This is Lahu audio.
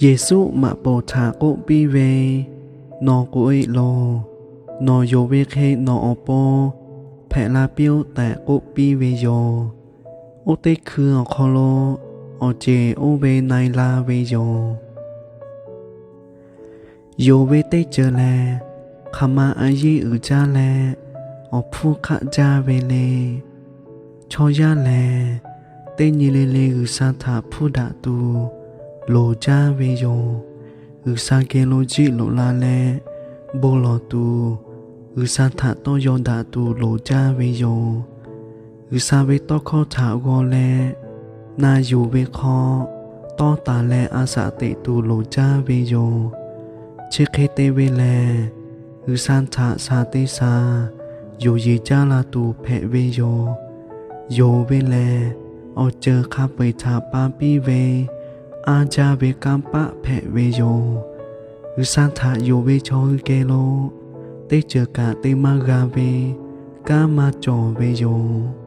Yeˍsuˆ maꞈ poˍ htaꞈ k'oˆ piˇ ve, Nawˬ k'oꞈ-e loˬ. Nawˬ yonˍ ve hk'e nawˬ awˬ pon hpehꞈ la piˇ-oˆ tehꞈ k'oˆ piˇ ve yoˬ. Oˇ teˇ hkui awˬ hk'aw lo awˬ ceˬ oˇ ve na-e la ve yoˬ. Yonˍ ve teˇ ceuˬ lehˬ, hk'aˬ ma a yiˉ uiˍ jaˇ leh awˬ hpfuhˇ hk'aˆ jaˇ ve le. Chaw yaˇ lehˬ, teˇ nyi le le G'uiˬsha htaꞈ hpuˇ daꞈ tuˬ loˍ jaˇ ve yoˬ. G'uiˬsha geh lo jiˆ loꞈ la leh bon lawˬ tuˬ, G'uiˬsha htaꞈ tawˇ yaw daꞈ tuˬ loˍ jaˇ ve yoˬ. G'uiˬsha ve tawˇ hkawˇ htaꞈ g'aw leh na yuˬ ve hk'aw, tawˇ taˍ leh a shaꞈ teꞈ tuˬ loˍ jaˇ ve yoˬ. Chi hk'e te ve lehˬ, G'uiˬsha htaꞈ shaˍ te shaˍ yonˍ yeˬ jaˇ la tuˬ hpehꞈ ve yoˬ. Yonˍ ve lehˬ, awˬ ceuˬ hk'a peu-eˬ htaꞈ pa piˇ ve aˇ jaˇ ve kanˇ paˆ hpehꞈ ve yoˬ. G'uiˬsha htaꞈ yonˍ ve chaw hui geh lo teˇ ceuˬ kaꞈ te maˇ g'a ve kanˉ maˇ cawˬ ve yoˬ.